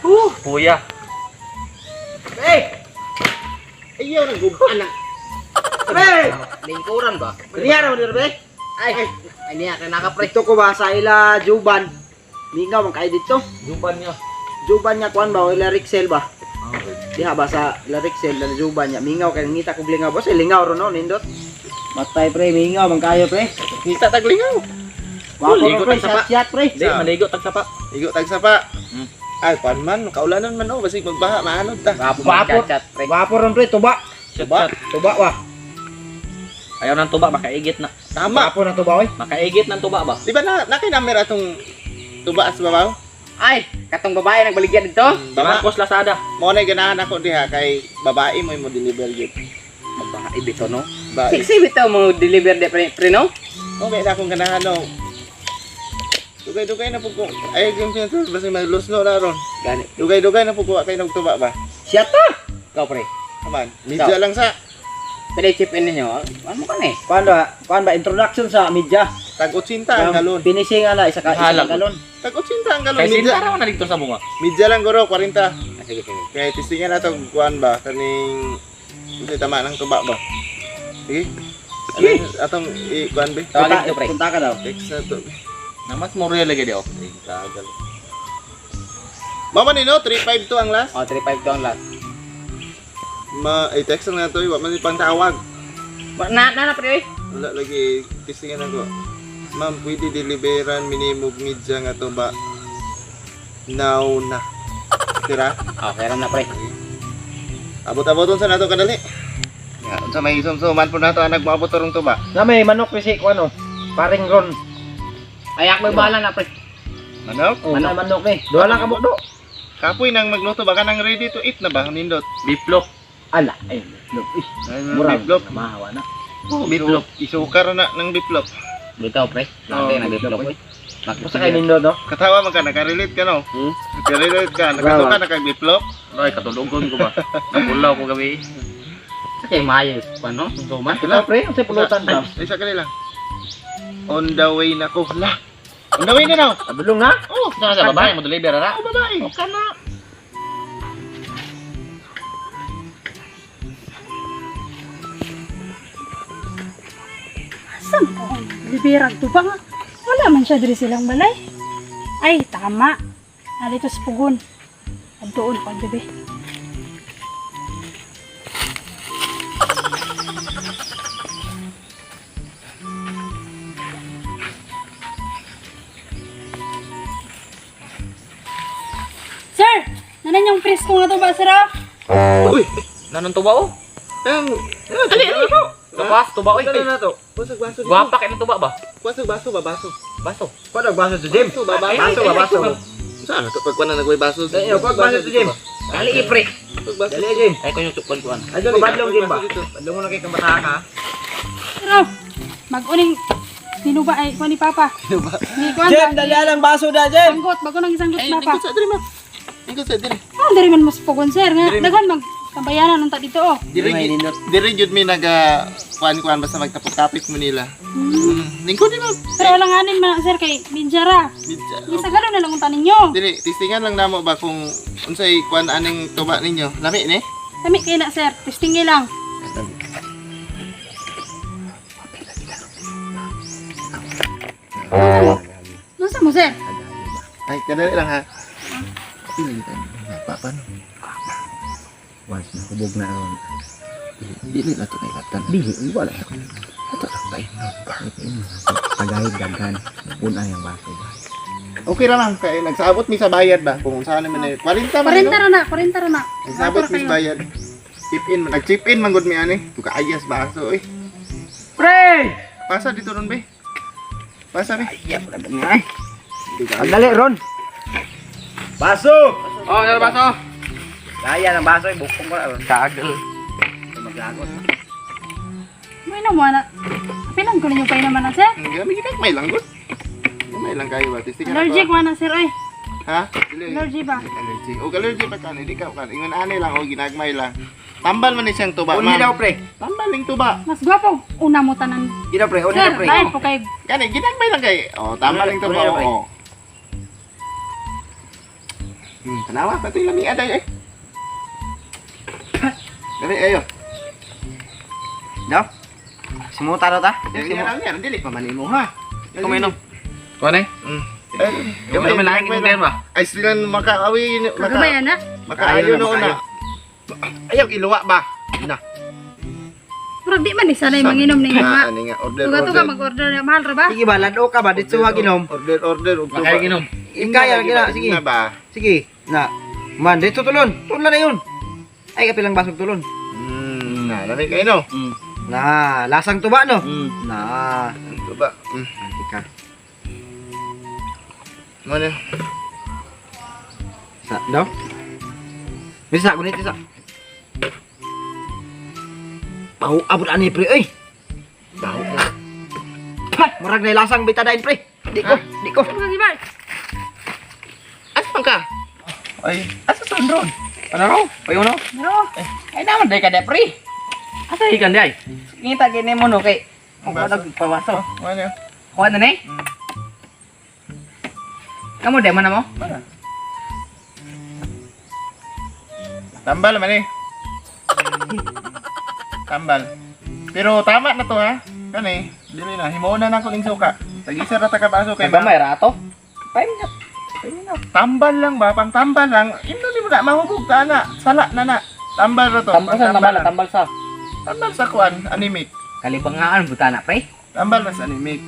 Kuya. Pre! Ayaw nang guban na. Pre! Lingkuran ba? Niya raw ni pre. Ay, ay niya kay naka pre. Dito ko ba sa ila Juban. Mingaw man kayo dito. Juban niya. Juban niya kuan ba o ila Rixel ba? Diha ba sa ila Rixel ila Juban niya. Mingaw kay ngita kog lingaw ba sa lingaw ro no nindot. Matay pre, mingaw man kayo pre. Kita taglingaw. Wapo Ligo ro pre, tag sapa. shot shot pre. Hindi, maligo tag sapa. Igo tag sapa. Ay, kuan man, kaulanan man oh, basig magbaha, maanod ta. Gwapo Gwapo. man chat pre. Wapo ron pre, tuba. Shot, Tuba. shot. Tuba wa. Ayaw ng tuba, makaigit na. Tama. Wapo na tuba oy. Makaigit ng tuba ba? Di ba na nakinamera atong tuba sa babaw? Ay, katong babae nagbaligya dito. Si Baba. Marcos Lazada. Mo na ganahan ako diha kay babae mo mo deliver gyud. Babae bito no. Babae. Sexy bito mo deliver de pre, pre no. Okay na akong ganahan no. Dugay-dugay na po ko. Ay, yung pinatulog, basta may lusno na ron. Gani. Dugay-dugay na po ko kay nagtuba ba? Shot ta. Ikaw pre. Kaman, media lang sa Pwede chip in ninyo. Ano ka na eh? Kuan ba? Kuan ba introduction sa media? Tag 80 ang galon. Finishing ana isa ka isa Halag. ka galon. Tag 80 ang galon. Kay Media, Sinta raw na dito sa bunga. media lang guro 40. Ah, sige sige. Kaya tistingan na to kuan ba kaning unsay tama ng tuba ba. Sige. Ano yung atong i kuan be? Tawagin dito pre. Punta ka daw. Text na to. Namas mo real lagi di oh. Tagal. Mama nino 352 ang last. Oh, 352 ang last. Ma i-text lang na to, wa man pang tawag. Na na na pre. oy. Wala lagi tistingan ako. Ma'am, pwede deliveran minimum media nga to ba? Now na. Tira. Okay ra na pre. Abot-aboton sa nato kadali. Ya, unsa may sumsuman po nato ang nagmaabot tarong tuba. Na may manok kasi kuan oh. Paring ron. Ay ako bahala na pre. Manok? Oh, manok, manok ni. Duha lang ka bukdo. Kapoy nang magluto ba kanang ready to eat na ba nindot? Biplop. Ala, ay, look. Ih, mura. Biplop. Mahawa na. Oh, biplop. Isukar na ng biplop. Bito pre. Oh, Nate na biplop oy. Basta kay nindo no. Katawa man ka nakarelate ka no? Hmm? Nakarelate ka, nakasuka na kag biplop. Ay, katulugon ko ba? Napulaw ko gabi. Sa kay maayo ano? Suman. Ito pre, ang sa pulutan ka. Isa kanila. On the way na ko. La. On the way na now. Abulong na. Oh, Saan sa babae mo deliver ra? oh babae. Okay na. Saan ko kung liberang tuba nga? Wala man siya diri silang balay. Ay, tama. Narito sa pugon. At doon pa gabi. Sir! Nanan yung presko nga to ba, sir? Ah? Uy, Nanong tuba oh? ang dali dali. Gapas, tuba oy. Ano na to? Basag baso dito. Gwapa kay ng tuba ba? Basag baso ba baso. Baso. Kuan og baso to Jim. Baso ba baso. Baso ba baso. Saan to pag kuan na nagway baso? Ay, pag baso to Jim. Dali pre. Pag baso. Dali Jim. Ay ko yung tukon kuan. Ay, dali badlong Jim ba? Baso dito. Badlong mo na kay kang bata ka. Pero, mag-uning tinuba ay kuan ni Papa. Tinuba. Ni kuan Jim, ba? dali lang baso da Jim. Sanggot, bago nang isanggot Ay, na pa. lingkod sa diri ma. Lingkod sa diri. Ah, diri man mas pugon sir nga. Daghan mag kabayanan unta dito oh. Diri diri jud mi naga kuan-kuan basta magtapok-tapik mo nila. Lingkod ni ma'am. Pero wala nga nin man sir kay Minjara. Medya. Isagalo na lang unta ninyo. Dili, tistingan lang namo ba kung unsay kuan aning tuba ninyo. Lami ni? Lami kay na sir, testing lang. Nunsa mo sir? Ay, kadali lang ha. Pili tayo. Pa paano? Once na hubog na ron. Dili na to kay latan. Dili wala. Ato lang tayo. Pagahid daghan. Una yung baso ba. Okay ra ma'am, kay nagsabot mi sa bayad ba kung saan naman na 40 man 40 no? ra na, 40 ra na. Nagsabot mi sa bayad. Chip in, nag-chip in man gud mi ani. Tukaayas baso oy. Pre! Pasa dito ron be. Pasa be. Ang dali ron. Baso. Oh, dali baso. Kaya ng baso, bukong ko na ron. Kagel. Maglagot. May na mo na. Pilang ko ninyo pa naman na sir. Gamit kita may lang gud. May lang kayo ba? Tistingan Allergic ako. wa na sir oy. Ha? Dili. Allergy ba? Allergy. O allergy pa kan, hindi ka kan. Ingon ani lang o ginagmay lang. Tambal man ni siyang tuba, Uni daw ma'am. pre. Tambal ning tuba. Mas gwapo una mo tanan. Di daw pre, uni Sir, daw pre. dahil po kay Gani ginagmay lang kay. Oh, tambal ning tuba. Uni daw, pre. Oo. Tanawa pa to'y lami aday eh. Dali ayo. Daw. Simuta daw ta. Dili lang yan, dili pa man imo ha. Kuminom. Kuan eh. Eh, Gamay na lang inom ba? Ay sila makaawi maka Kagamay na. makaayo na, no na. Ayaw iluwa ba? Na. Murag di man ni sanay manginom ni Na nga. ani nga order Tuga-tuga order. mag-order na mahal ra ba? Sige ba, lado ka ba dito wa ginom. Order order og tuba. Makaya ginom. Kaya gina, sige. Na ba? Sige. Na. Man, dito tulon. Tulon na yun. Ay, kapilang basog tulon. Na lami kayo no. Na, lasang tuba no. Na. Ang tuba. Anti ka. Mo na. Sa daw. Bisa gunit isa. Bahu abot ani pre oy. Baho na. Pah, murag na lasang betadine pre. Di ko, di ko. Mga gibar. Asa man ka? Ay, asa sa ron? Ano raw? Payo no? Bro, Ay naman day ka de pre. Asa hikan day? Ngita gini mo no kay. Ang Ako baso. nagpawaso. Mo na. Kuha na ni? Kamu de mana mo? Tambal man eh. Tambal. Pero tama na to ha. Kani, dili na himuon na nako ning suka. Tag-isa ra ta ka baso kay Gamay rato. Payo na. Tambal lang ba? Pang tambal lang. Ino ni mo na mahubog ta na. Sala na na. Tambal ra to. Tambal sa Pang tambal, lang. tambal sa. Tambal sa kuan, anemic. Kalibangaan buta na pre. Tambal na sa anemic.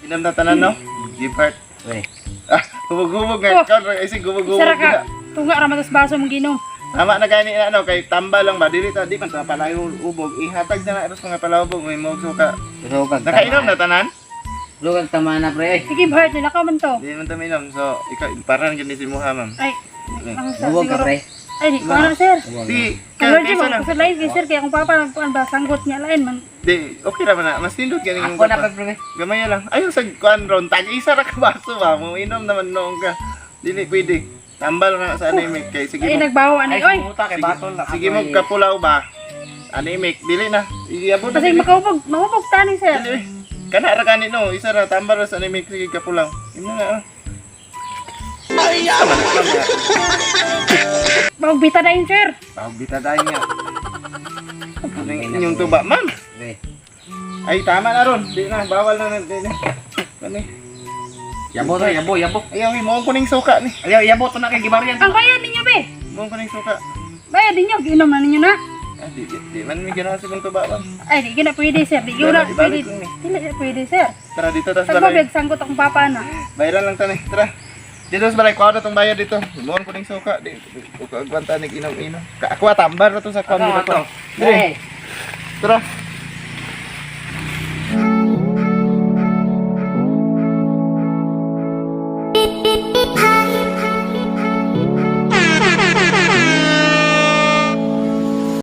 Inam na tanan no? Give heart. Weh. Ah, hubog-hubog nga. Oh. Kaon ra isig hubog-hubog. Isa ra ka. na. Tunga ra man tas baso mong ginom. Tama na gani na ano kay tambal lang ba dili ta di man ta palayo ubog ihatag na na aros mga palahubog may mo suka. Nakainom na tanan? Lugang tama na pre. Sige, heart nila ka man to. Di man ta minom. So ikaw parang gyud ni si Muha ma'am. Ay, ang sa Huwag ka siguro. pre. Ay, di ko na sir. Di Ang kay allergy kaysa mo, lang. kasi lain kay sir, kaya kung papa nagkuan ba, sanggot niya lain man. Di okay ra man na. Mas nindot gani Ako na pre pre. Gamay lang. Ayaw sa kuan ron tag isa ra ka baso ba mo inom naman noong ka. Dili pwede. Tambal na sa anemic kay sige Ay, mo. nagbawa ani, oy. Sumuta kay batol na. Sige mo kapulaw ba? Anemic dili na. Iabot na Kasi dili. makaubog, mahubog tani sir. Dili. Kana ra gani no, isa ra tambal ra sa anemic sige kapulaw. Imo na. Ah. Ay, tama na, tama na. Bahog bita na yun sir. Tawag bita tayo nga. Ano yung inyong tuba, ma'am? Pre. Ay, tama na ron. Di na, bawal na. Di na. Ano eh? Yabo to, yabo, yabo. Ayaw, himuon ko ning suka ni. Ayaw, yabo to na kay Gibarian. Ang bayad ninyo be. Himuon ko ning suka. Bayad ninyo, ginom na ninyo na. Ah, di, di, di man may ganahan sa kong tuba, ma'am. Ay, di gina pwede sir. Di gina Ibalik pwede. ko ni. Dili na pwede sir. Tara, dito, tas Pag balay. mabig sanggot akong papa na. Bayaran lang tani. Tara. Dito sa balay, kuha na tong bayad dito. Himuon ko ning suka. Di, di, ko agwanta nig inom-inom. Ako, ah, tambar na to sa kuha. Ako, Dito. ato. Dili. Tara.